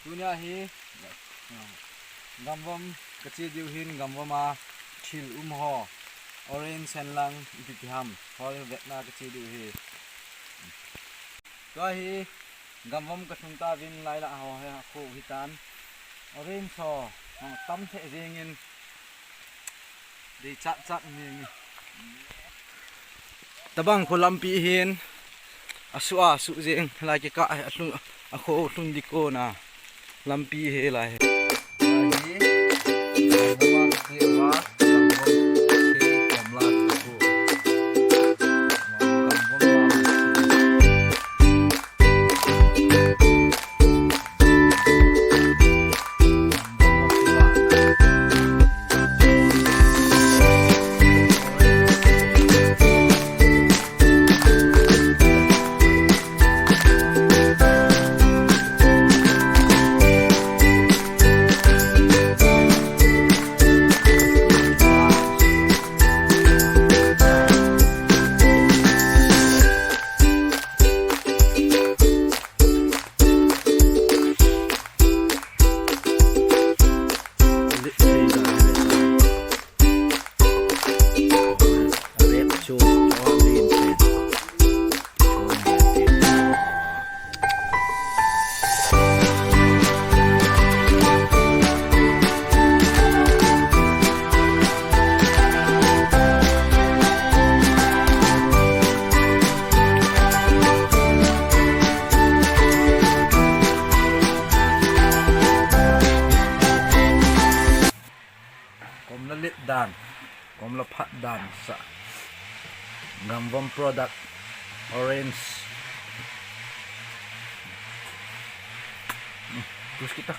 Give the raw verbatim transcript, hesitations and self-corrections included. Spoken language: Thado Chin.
Tunia hi gamvom kache diu hin, gamvom a thil um ho, orange hen lang ipi ipi ham ho vetna kache diu hi. Tua hi gamvom kalhung tauvin, lailah ho hi akho hitan. Orange ho, ho tam thei jengin, dei chat chat jengin. Tabang kho lampi hin asuh asuh jeng, lai kikah hi alhung, akho lhung ding kona lampi hi lai hi. Kom la let dan, kom la phat dan sa. Gamvom product, orange. Hmm, tus kita.